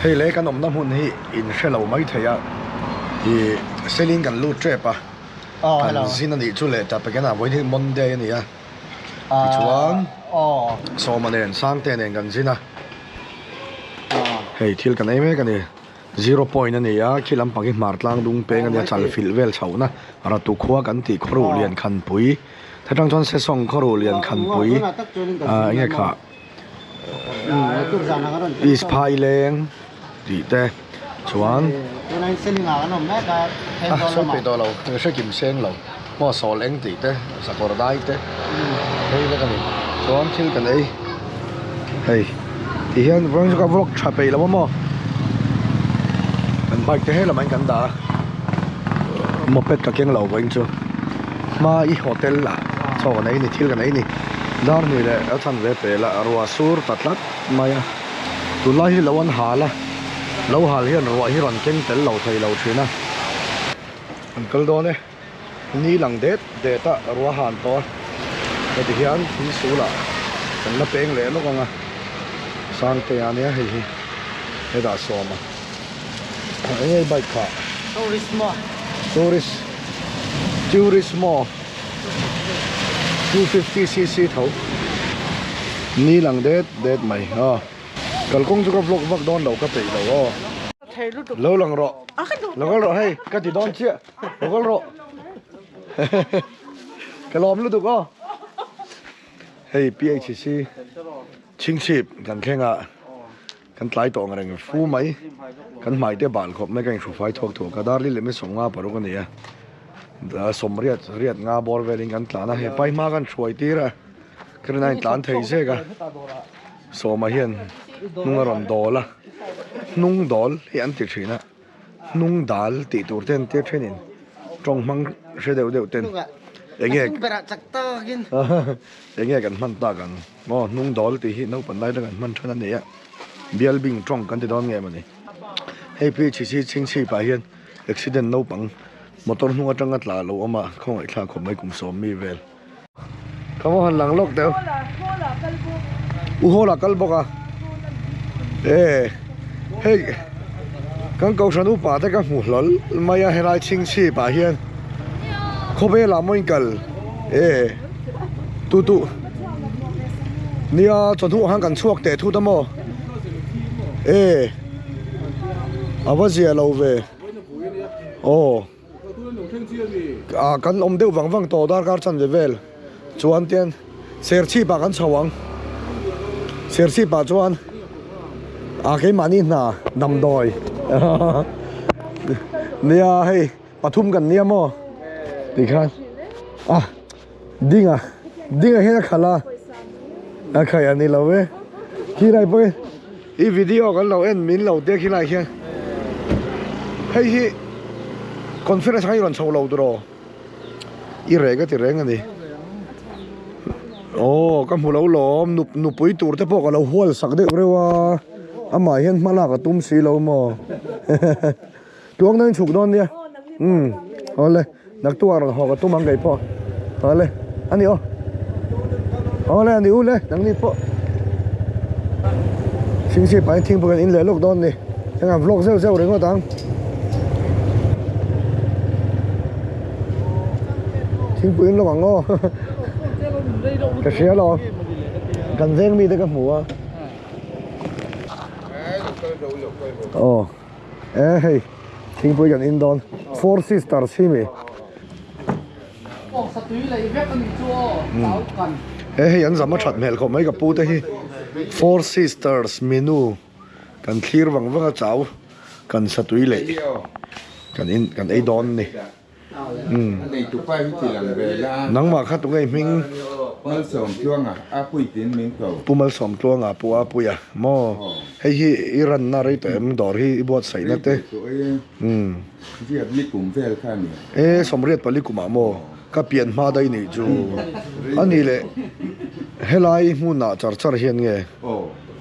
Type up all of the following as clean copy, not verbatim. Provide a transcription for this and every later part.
Hei le kan awmna hmun hi in hre lo mai thei a, ih selin kan lut tep a, kan zin a nih chu leh tap again a vawiin hi Monday a ni a, tichuan Sawma nen Sangtea nen kan zin a, hei thil kan ei mek a ni, zero point a ni a, khi lampang hi hmar tlang dung peng a nia chal filh vel chhohna Ratu khua kan tih khawruh lian khanpui thetang chuan Sesawng khawruh lian khanpui ah enge khah. East Phaileng tih te chuan a sawi peih tawh lo hre kim seng lo maw sawl eng tih te sakawr dai te hei vek a ni chuan thil kan ei hei ti hian vawiin chu ka vlog tha peih lo a maw kan bike te helamah in kan dah a moped ka keng lo vawiin chu hma i hotel ah chaw kan ei a ni thil kan ei a ni. Dar hnih leh a chhan ve pel a, ruah sur ta tlat mai a, tunlai hi lo an hal a, lo hal hian ruah hi rawn keng tel lo thei lo thin a. An kal dawn e, ni lang det det a ruah han tawh a, heti hian thil sul ah kan la peng leh lawk ang a, Sangte a nia hei hi hetah sawm a, eng nge bike kha? Turismo. Tourist Turismo. 250cc tho ni lang det det mai a kalkawng chu ka vlog vak dawn lo ka peih lo aw lo lang rawh lo kal rawh hei ka ti dawn chiah lo kal rawh ka lawm lutuk aw hei PHC chhingchhip kan thleng a. Kan tlai tawh ang reng fu mai. Kan hmai te bal khawp mai ka inhru fai thuak thuak a, darli leh mi sawmnga paruk a ni a. Sawmriat riat nga bawr velin kan tlan a, he pai hma kan hruai tir a, ka rin a intlan thei zek a. Sawma hian hnung a rawn dawl a, hnung dawl hi an ti thin a, hnung dal tih tur te an tir thenin tawng hmang hre deuh deuh ten enge enge kan hman tak ang. Maw hnung dawl tih hi naupang lai atanga an hman than a ni a, bial bing tawng kan ti dawn nge mawni. Hei phei chhi chhi chhing chhip ah hian accident naupang motor hnung atanga tla lo awm a, khawngaih thlak khawp mai kum sawm mi vel. Ka va han lang lawk deuh. U Hawla kal bawk a. E hei kan kohhran upa te ka hmu hlawl mai a helai chhing chhip ah hian khawvel ah maw in kal e tu tu. Nia chawhnu ah khan kan chhuak teh thut a maw? E a va zia lo ve aw ah kan awm deuh vang vang tawh darkar chan ve vel chuan tian serchhip ah kan chho ang serchhip ah chuan ah keimahni hna damdawi nia hei pathum kan nia maw tikhan ah. Dinga dinga hian a khalh a a khaih a ni lo e khilai pawh hi i video kan lo en min lo te khilai khian hei hi conference kha i rawn chho lo tiraw i reh ka ti reng a ni aw ka hmu lo lawm nu nupui tur te pawh ka lo hual sak deuh reuh a amah hian hma lak a tum si lo maw Tuang na in chhuk dawn nia umm awle naktuk ah rawn haw ka tum ang kei pawh awle a ni aw awle a ni u le nangni pawh Singsi pahin thingpui kan in leh lawk dawn ni heng an vlog zeuh zeuh ringawt ang thingpui in lawk ang aw ka hria lo kan veng mi te ka hmu a aw. E hei thingpui kan in dawn four sisters hi mi e hei an zam a that hmel khawp mai ka pu te hi four sisters menu kan thlir vang vang a chau kan satui leh kan in kan ei dawn ni. Nangmah kha tunge i hming? Malsawmtluanga a pui tiin min ko. Pu Malsawmtluanga pu a puia maw? Hei hi i ranna rei tawh em dawr hi i buatsaihna te? Rei tawh e. Riat ni kum vel kha a ni. E sawmriat pali kumah maw? Ka pian hma daih nih chu. A nih leh helai hmunah char char hian nge?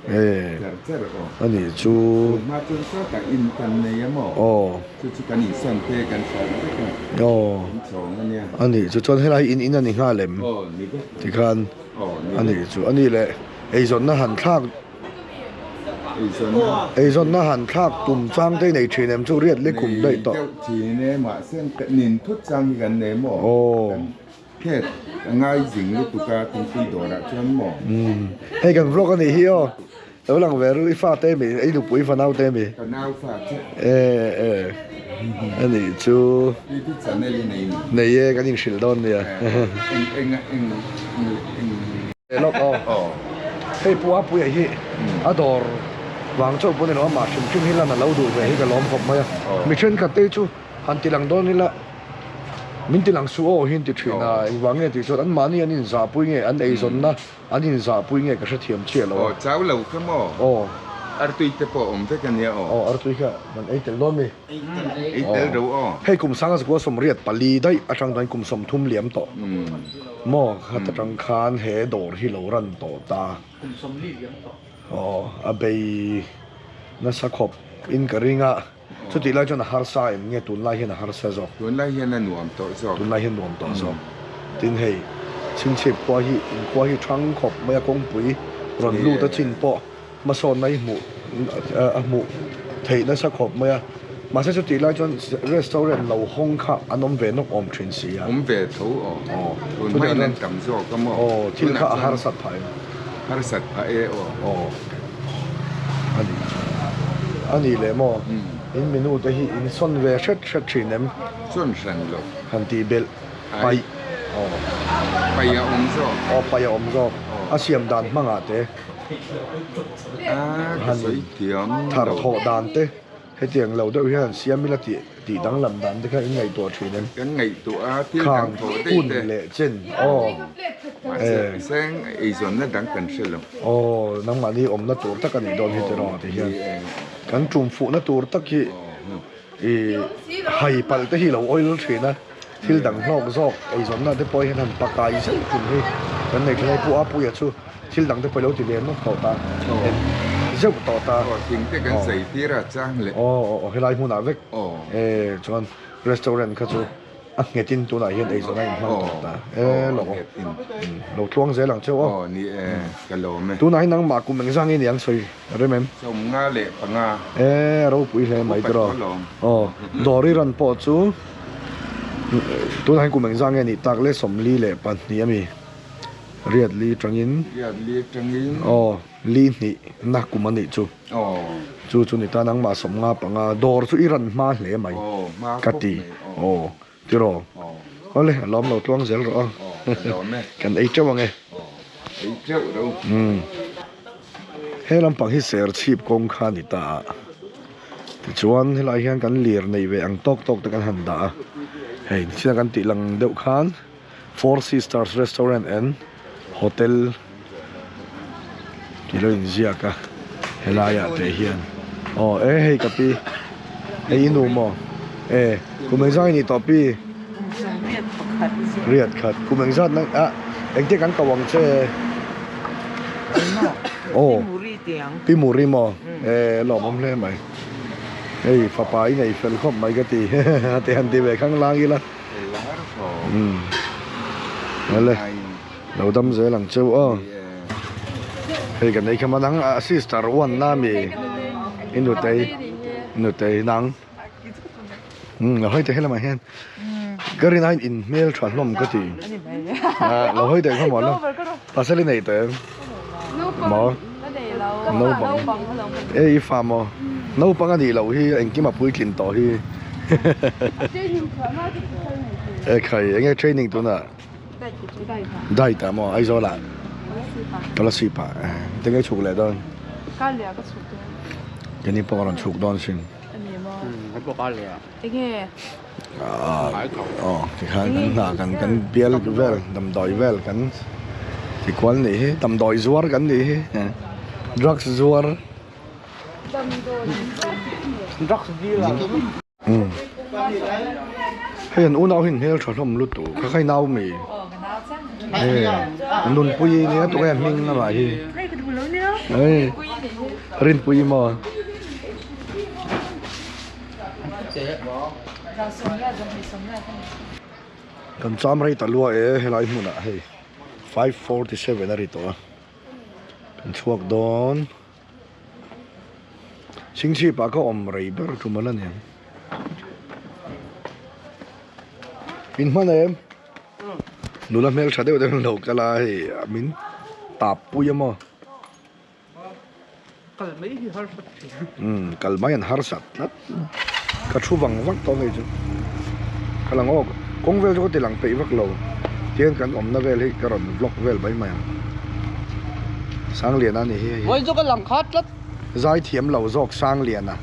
E char char aw. A nih chu. Tun hma chuan sawtah in kan nei a maw? Aw. Chu chu kan insawn te kan hran vek a. Aw. In chhawng a nia. A nih chu chuan helai in in a ni nghal em? Aw ni vek. Tikhan. Aw ni A nih chu a nih leh eizawnna han thlak. Eizawnna han thlak tum chang te i nei thin em chu riat li kum daih tawh. Nei deuh thin e, mahse nin thut chang hi kan nei maw? Kan phet a ngai zing lutuk a thingpui dawrah chuan maw? Hei kan vlog a nih hi aw, lo lang ve ru i fate mi, i nupui fanau te mi. Ka nau fa che. E e a nih chu. YouTube channel i nei mi? Nei e, kan inhrilh dawn nia. Eng eng eng eng. Lawk aw. Hei Pu Apuia hi a dawr vang chauh pawh ni lo, amah hrim hrim hi lan a lo duh ve hi ka lawm khawp mai a. Mi thenkhat te chu han ti lang dawn ila min ti lang suh aw hi an ti thin a, engvang nge tih chuan anmahni an inzahpui nge an eizawnna an inzahpui nge ka hrethiam chiah lo a. Aw chau lo kha maw? Aw. Artui te pawh awm vek a nia aw. Aw artui kha kan ei tel dawn mi. Ei tel ro aw. Hei kum sanga zakua 84 daih atang chuan kum 30 liam tawh maw khat atang khan he dawr hi lo ran tawh ta. Kum 40 liam tawh. Aw a bei nasa khawp in ka ring a, chutih lai chuan a harsa em nge tunlai hian a harsa zawk. Tunlai hian a nuam tawh zawk. Tunlai hian nuam tawh zawk. Tin hei chhingchhip khua hi inkhua hi thang khawp mai a kawngpui rawn lut a chin pawh. Hmasawnna hi hmuh a hmuh theih nasa khawp mai a, mahse chutih lai chuan restaurant lo hawng kha an awm ve nawk awm thin si a. Awm ve tho aw. Aw. Tun hmain an tam zawk a maw? Aw, thil kha a harsat phah em? Harsat phah e aw. Aw, a ni. A ni leh maw? In menu te hi in sawn ve hret hret thin em? Sawn hran lo. Han tih belh paih. Aw. Paih a awm zawk. Aw, paih a awm zawk. A siam dan hmangah te. Han thar thawh dan te hetiang lo deuh hian han siam ila tih tih danglam dan te kha in ngaihtuah thin em? Kan ngaihtuah a thil dang thawh daih te. Khang hun leh chen aw. Mahse seng eizawnna dang kan hre lo. Aw nangmahni awmna tur tak a nih dawn hi tiraw ti hian kan tum fuhna tur tak hi i hai palh te hi lo oil thin a. Thil dang hlawk zawk eizawnna te pawh hian han pakai zeuh thin hi kan nei thin a, Pu Apuia chu thil dang te pawh ilo ti ve nawk tawh ta, en zeuh tawh ta. Aw thing te kan zai tir a chang leh. Aw aw helai hmunah vek e chuan restaurant kha chu a nghet in tunah hian eizawn a inhmang tawh ta e lo lo tluang zel ang cheu aw. Aw ni e ka lawm e. Tunah hian nangmah kum engzah nge niang sawi rem em? 55. E ropui hle mai tiraw. Aw dawr i rawn pawh chu. Tunah hian kum engzah nge nih tak le 42 a mi riat li tangin riat li tangin aw li hnih na kum a nih chu aw chu chu ni ta nangmah 55 dawr chu i ran hma hle mai aw hma ka ti aw tiraw aw awle a lawm lo tluang zel rawh aw ka lawm e kan ei teuh ang e aw ei teuh ro umm he lampang hi serchhip kawng kha a ni ta a. Tichuan helai hian kan lir nei ve ang tawk tawk te kan han dah a, hei tichuan kan tih lang deuh khan Four Sisters Restaurant and Hotel tih lo inziak a helaiah te hian aw e hei ka pi hei i nu maw e kum engzat nge ni tawh pi riat khat kum engzat na ah engtin kan ko ang che aw pi muri maw. E lawmawm hle mai. Hei fapa i nei fel khawp mai ka ti a ti han ti ve khang lang ila. Umm ale lo dam zel ang cheu aw. Hei kan ei kha man ang a sister one na mi i nutei nutei nang umm lo hawi teh helamah hian ka rin aiin in hmel tha hlawm ka ti lo hawi teh kha maw la pasal i nei teh em. Maw? Naupang. E i fa maw? Naupang a nih loh hi engkim a puitlin tawh hi. E khai enge training tunah? Diet ah maw Aizawl ah? Kolasib ah. Enge i chhuk leh dawn? Keini pawh ka rawn chhuk dawn sin. Aw tikhan kan hna kan kan bial vel damdawi vel kan ti kual nih hi damdawi zuar kan nih hi drugs zuar hei an unau hi an hmeltha hlawm lutuk kha kha i nau mi hei nunpui nia tunge a hming lamah hi hei rinpui maw. Kan cham rei ta lua e helai hmunah hei 5:47 a ri tawh a kan chhuak dawn. Chhingchhip ah ka awm rei ber tum ala ni ang. In hman em? Nula hmel tha deuh deuh an lo kal a hei min tap pui a maw? Kal mai hi harsat thin. Umm kal mai an harsat tlat. Ka thu vang vak tawh ngei chu. Ka lang awk kawng vel chu ka ti lang peih vak lo. Tihian kan awmna vel hi ka rawn vlog vel mai mai ang. Sangliana a ni hi hei. Vawi chu ka lang khat tlat. Zaithiam lo zawk Sangliana.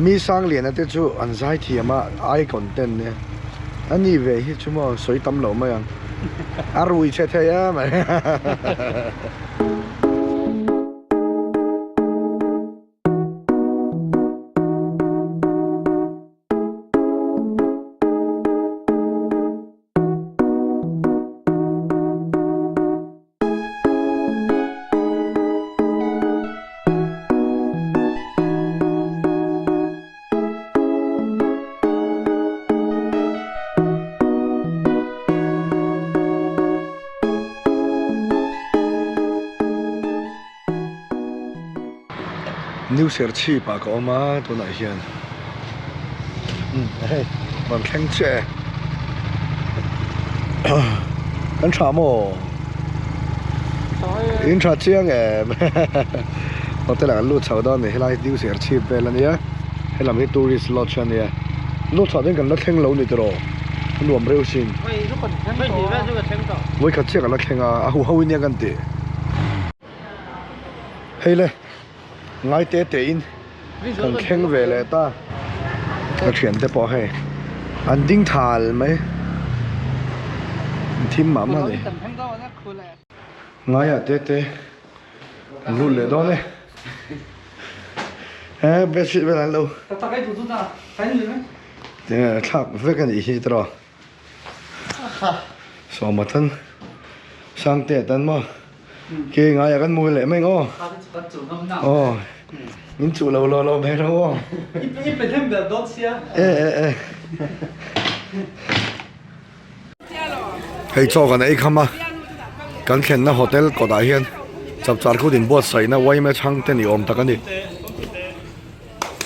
Mi Sangliana te chu an zaithiam a ai content nia. A ni ve hi chu maw sawi tam lo mai ang. A rui che thei em mai. New Serchhip ah ka awm a tunah hian umm hei rawn thleng chiah e kan tha maw in tha chiang em hotel ah kan lut chho dawn a ni helai New Serchhip vel a nia helam hi tourist lodge a nia lut chhoh dawn kan la thleng lo ni tiraw a nuam reuh sin vawikhat chiah kan la thleng a a huho in nia kan tih. Hei le ngai te te in kan thleng ve leh ta ka thian te pawh hei an ding thal mai an thim mah mah a ni ngaiah te te an lut leh dawn e he bedsheet vel an lo thlak vek a nih hi tiraw. Sawma tan Sangte tan maw ke ngai ah kan mu leh mai ang aw aw min chuh lo lo lo mai ro aw e e e hei chaw kan ei kham a kan thlenna hotel kawtah hian chapchar kut inbuatsaihna yma chhangte ni awm tak a ni.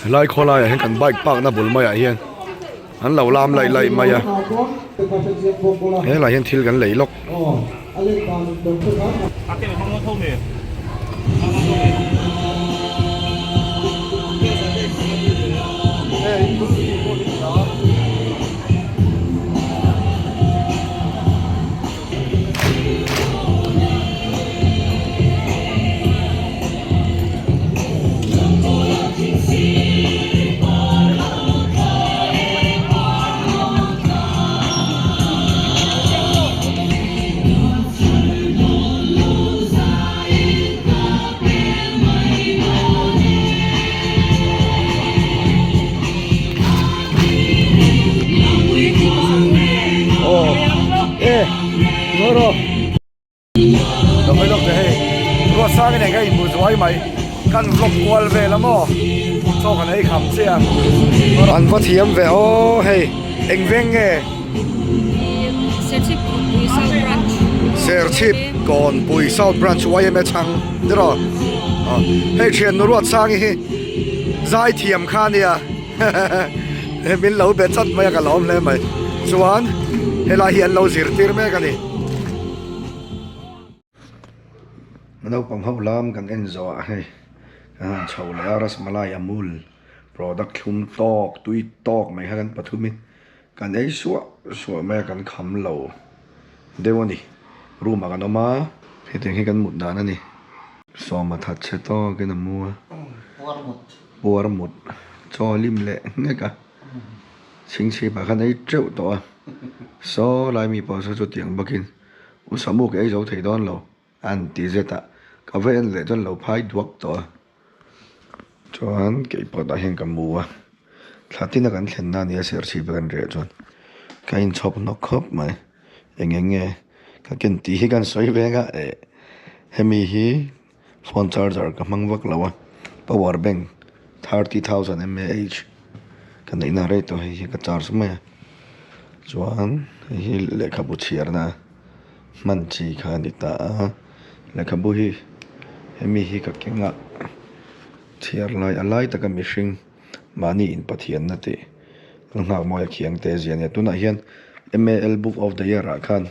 Helai khawlaiah hian kan bike park na bul maiah hian an lo lam laih laih mai a helaiah hian thil kan lei lawk. Aw e ngawi rawh ka hawi lawk che hei ruatsangin eng ka inhmuh zuai mai kan vlog kual vel a maw chaw kan ei kham chiah a an va thiam ve aw hei eng veng nge Serchhip Kawnpui South Branch YMA chhang tiraw hei thiannu Ruatsangi hi zaithiam kha a nia. Min lo be chat mai a ka lawm hle mai chuan helai hi an lo zirtir mek a ni. Naupang ho lam kan en zawh ah hei kan han chho leh a rasmalai amul product thlum tawk tui tawk mai kha kan pathum in kan ei suah suah mai a kan kham lo deuh a ni room ah kan awm a hetiang hi kan mut dan a ni sawma that chhe tawk in a mu a. Puar mut chaw lim leh nghek a, chhingchhip ah khan ei teuh tawh a, saw lai mi pawh saw chutiang bakin u Samu ka ei zo thei dawn lo a an ti zet a, ka va en leh chuan lo phai duak tawh a, chuan keipawh tah hian ka mu a, thla tin a kan thlen na nia serchhip a kan reh chuan ka inchhawp hnawk khawp mai, eng eng nge ka ken tih hi kan sawi veng a, eh hemi hi. Phone charger ka hmang vak lo a, power bank 30000 mAh ka neihna rei tawh hei hi ka charge mai a, chuan hei hi lehkhabu chhiarna hman chi kha a ni ta a, lehkhabu hi hemi hi ka keng a. Chhiar lai a lai taka mihring mahni in Pathianna tih a nghak mawi a khiang te zia ania. Tunah hian MAL book of the year ah khan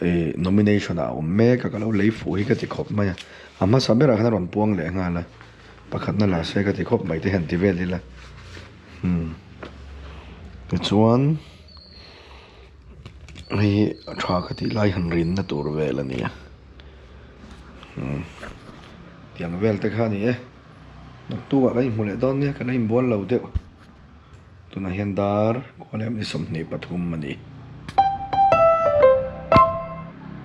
ih nomination ah a awm mek a ka lo lei fuh hi ka ti khawp mai a. A hmasa berah khan a rawn puang leh nghal a pakhatna la se ka ti khawp mai te hian ti vel ila umm tichuan hei hi a tha ka tih lai han rinna tur vel a ni a. Umm tiang vel te kha a ni e naktuk ah kan inhmu leh dawn nia kan la inbual lo deuh tunah hian dar kual em ni 23 a ni.